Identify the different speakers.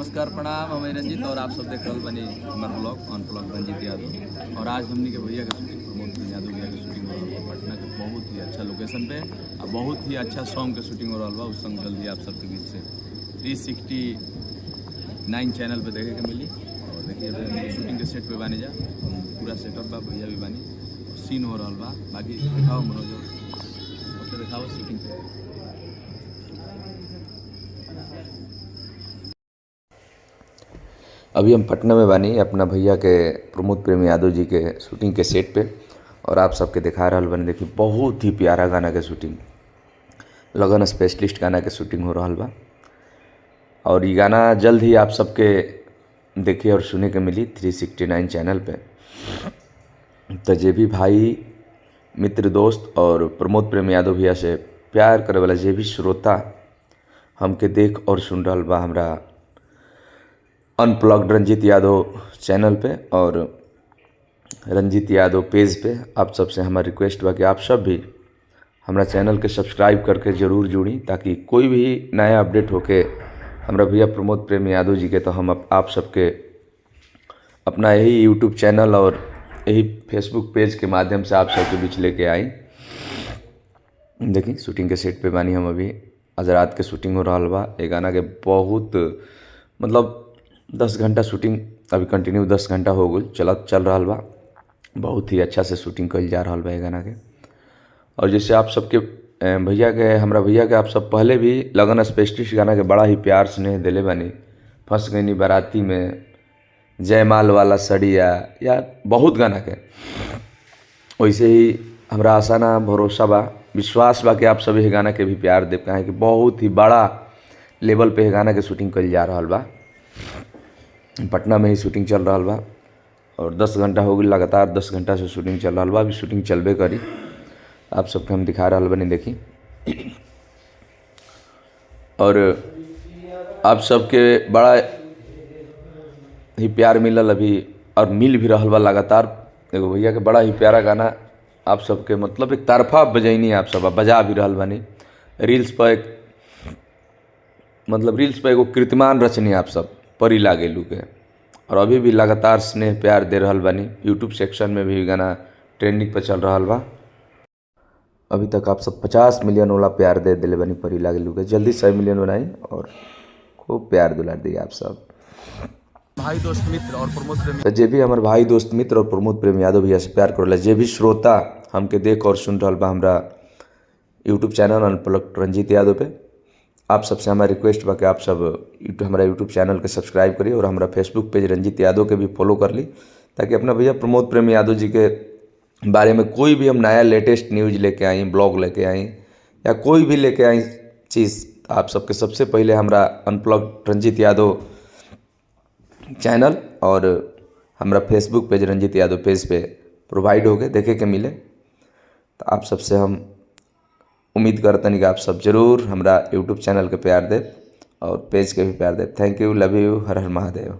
Speaker 1: नमस्कार, प्रणाम। हम रंजीत और आप सब देख रहल बनी हमार ब्लॉग अनप्लग रंजीत यादव। और आज हमनी के भैया के शूटिंग, प्रमोद यादव भैया के शूटिंग हो रहल बा पटना के बहुत ही अच्छा लोकेशन पे और बहुत ही अच्छा सॉन्ग के शूटिंग हो रहल बा। उस सॉन्ग जल्दी आप सबके बीच से 369 चैनल पे देखे के मिली। और देखिए, अभी हमनी के शूटिंग के सेट पे बानी जा, पूरा सेटअप बा, भैया भी बानी, सीन हो रहल बा। बाकी दिखाओ मनोज, ओके, दिखाओ शूटिंग पे।
Speaker 2: अभी हम पटना में बानी अपना भैया के प्रमोद प्रेम यादव जी के शूटिंग के सेट पे और आप सबके दिखा रहल बानी। देखी, बहुत ही प्यारा गाना के शूटिंग, लगन स्पेशलिस्ट गाना के शूटिंग हो रहल बा और ये गाना जल्द ही आप सबके देखे और सुने के मिली 369 चैनल पे। तो जे भी भाई, मित्र, दोस्त और प्रमोद प्रेम यादव भैया से प्यार करे वाला जे भी श्रोता हमके देख और सुन रहल बा हमरा अनप्लग्ड रंजीत यादव चैनल पे और रंजीत यादव पेज पे, आप सबसे हमार रिक्वेस्ट बा कि आप सब भी हमरा चैनल के सब्सक्राइब करके ज़रूर जुड़ी, ताकि कोई भी नया अपडेट होके हमरा भैया प्रमोद प्रेम यादव जी के तो हम आप सबके अपना यही यूट्यूब चैनल और यही फेसबुक पेज के माध्यम से आप सबके बीच लेके आई। देखी, शूटिंग के सेट पे बानी हम अभी। आज रात के शूटिंग हो रहल बा। ये गाना के बहुत मतलब 10 घंटा शूटिंग अभी कंटिन्यू 10 घंटा हो गई चलत चल रहल बा। बहुत ही अच्छा से शूटिंग कइल जा रहल बा ये गाना के। और जैसे आप सबके भैया के, हमरा भैया के आप सब पहले भी लगन स्पेशलिस्ट गाना के बड़ा ही प्यार स्नेह दिले बानी। फंस गईनी बाराती में, जयमाल वाला सड़िया या बहुत गाना के। वैसे ही हमरा आशा ना भरोसा बा, विश्वास बा कि आप सब ये गाना के भी प्यार देव, काहे कि बहुत ही बड़ा लेवल पे ये गाना के शूटिंग कइल जा रहल बा। पटना में ही शूटिंग चल रहल बा और 10 घंटा हो गई, लगातार 10 घंटा से शूटिंग चल रहल बा। अभी शूटिंग चलबे करी, आप सबके हम दिखा रहल बानी। देखी, और आप सबके बड़ा ही प्यार मिलल अभी और मिल भी रहल बा लगातार। एगो भैया के बड़ा ही प्यारा गाना आप सबके मतलब एक तरफा बजैनी आप सब बजा भी रहल बानी। रील्स पर एक मतलब रील्स पर एगो कीर्तिमान रचनी आप सब परी लागेलू के, और अभी भी लगातार स्नेह प्यार दे रहल बानी। यूट्यूब सेक्शन में भी गाना ट्रेंडिंग पर चल रहल बा। अभी तक आप सब 50 मिलियन वाला प्यार दे दिले बानी परी लागेलू के। जल्दी 100 मिलियन बनाई और खूब प्यार दुलार दी आप सब।
Speaker 1: भाई, दोस्त, मित्र और प्रमोद प्रेम
Speaker 2: तो जे भी हमार भाई, दोस्त, मित्र और प्रमोद प्रेम यादव भैया से प्यार करेला, जे भी श्रोता हमके देख और सुन रहल बा हमरा YouTube channel unplug Ranjeet Yadav पे, आप सबसे हमारा रिक्वेस्ट बा कि आप सब यूट्यूब हमारा यूट्यूब चैनल के सब्सक्राइब करी और हमारा फेसबुक पेज रंजीत यादव के भी फॉलो कर ली, ताकि अपना भैया प्रमोद प्रेम यादव जी के बारे में कोई भी हम नया लेटेस्ट न्यूज़ लेके आई, ब्लॉग लेके आई या कोई भी लेके आई चीज़, आप सबके सबसे पहले हमरा अनप्लग रंजीत यादव चैनल और हमरा Facebook page Ranjeet Yadav page पे प्रोवाइड हो गए देखे के मिले। तो आप सबसे हम उम्मीद करतनी कि आप सब जरूर हमरा यूट्यूब चैनल के प्यार देव और पेज के भी प्यार देव। Thank you, love you, her Har Mahadev.